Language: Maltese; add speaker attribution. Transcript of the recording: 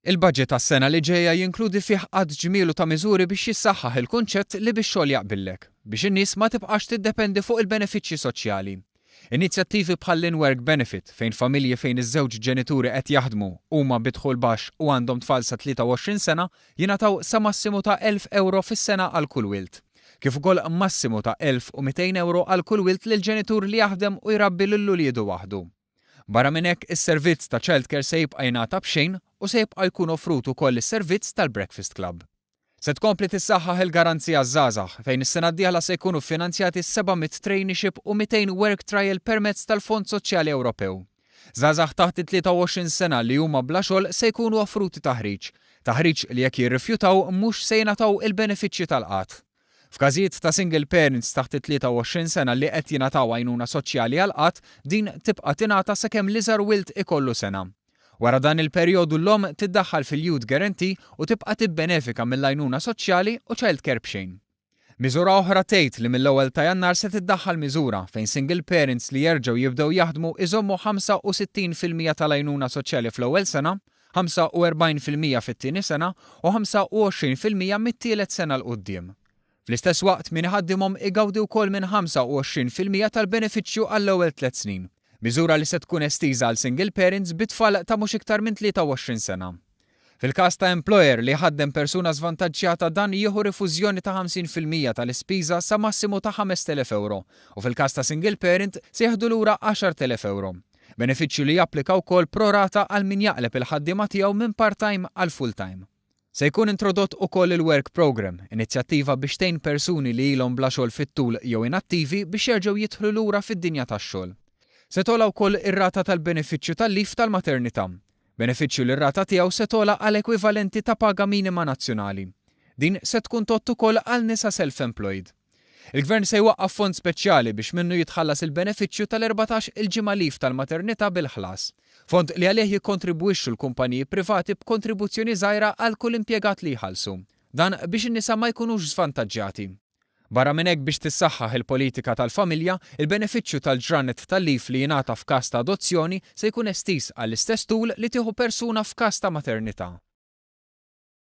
Speaker 1: Il-budget għas-sena li ġejja jinkludi fih għadd ġmielu ta' miżuri biex jissaħħaħ il-kunċett li bix-xogħol jaqbillek, biex in-nies ma tibqax tiddependi fuq il-benefiċċji soċjali. Inizjattivi bħall-in-work benefit, fejn familji fejn iż-żewġ ġenituri qed jaħdmu, huma bi dħul baxx u għandhom tfal sa 23 sena, jingħataw sa massimu ta' 1,000 ewro fis-sena għal kull wild. Kif ukoll massimu ta' 1,200 ewro għal kull wild lil ġenitur li jaħdem u jrabbi lil uliedu waħdu. Barra minn hekk, is-servizz ta' childcare se jibqa' jingħata b'xejn u se jibqa' jkun offrut ukoll is-servizz tal-Breakfast Club. Se tkompli tissaħħaħ il-Garanzija għaż-Żgħażagħ, fejn is-sena d-dieħla se jkunu ffinanzjati 700 traineeship u 200 work trial permezz tal-Fond Soċjali Ewropew. Żgħażagħ taħt it-23 sena li huma bla xogħol se jkunu offruti taħriġ, taħriġ li jekk jirrifjutaw mhux se jingħataw il-benefiċċji tal-qgħad. F'każijiet ta' single parents taħt it-23 sena li qed jingħataw għajnuna soċjali għall-qgħad, din tibqa' tingħata sakemm l-iżgħar wild ikollu sena. Wara dan il-perjodu l-omm tiddaħħal fil-Youth Guarantee u tibqa' tibbenefika mill-għajnuna soċjali u childcare b'xejn. Miżura oħra tgħid li mill-ewwel ta' Jannar se tiddaħħal miżura fejn single parents li jerġgħu jibdew jaħdmu iżommu 65% tal-għajnuna soċjali fl-ewwel sena, 45% fit-tieni sena u 25% mit-tielet sena 'l quddiem. Fl-istess waqt min iħaddimhom igawdi wkoll minn 25% tal-benefiċċju għall-ewwel tliet snin. Miżura li se tkun estiża għal single parents bi tfal ta' mhux iktar minn 23 sena. Fil-każ ta' employer li jħaddem persuna żvantaġġjata dan jieħu rifużjoni ta' 50% tal-ispiża sa massimu ta' 5,000 ewro u fil-każ ta' single parent se jieħdu lura 10,000 ewro. Benefiċċju li japplika wkoll pro rata għal min jaqleb il-ħaddiema tiegħu minn part-time għal full-time. Se jkun introdott ukoll il-Work Programme, inizjattiva biex tgħin persuni li ilhom bla xogħol fit-tul jew inattivi biex jerġgħu jidħlu lura fid-dinja tax-xogħol. Se togħla wkoll ir-rata tal-benefiċċju tal-leave tal-maternità. Benefiċċju li r-rata tiegħu se togħla għal ekwivalenti ta' paga minima nazzjonali. Din se tkun tgħodd ukoll għal nisa self-employed. Il-Gvern se jwaqqaf fond speċjali biex minnu jitħallas il-benefiċċju tal-14 il-ġimgħa leave tal-maternità bil-ħlas. Fond li għalih jikkontribwixxu l-kumpaniji privati b'kontribuzzjoni żgħira għal kull impjegat li jħallsu. Dan biex in-nisa ma jkunux żvantaġġjati. Barra minn hekk biex tissaħħaħ il-politika tal-familja, il-benefiċċju tal-ġranet tal-leave li jingħata f'każ ta' adozzjoni se jkun estiż għall-istess tul li tieħu persuna f'każ ta' maternità.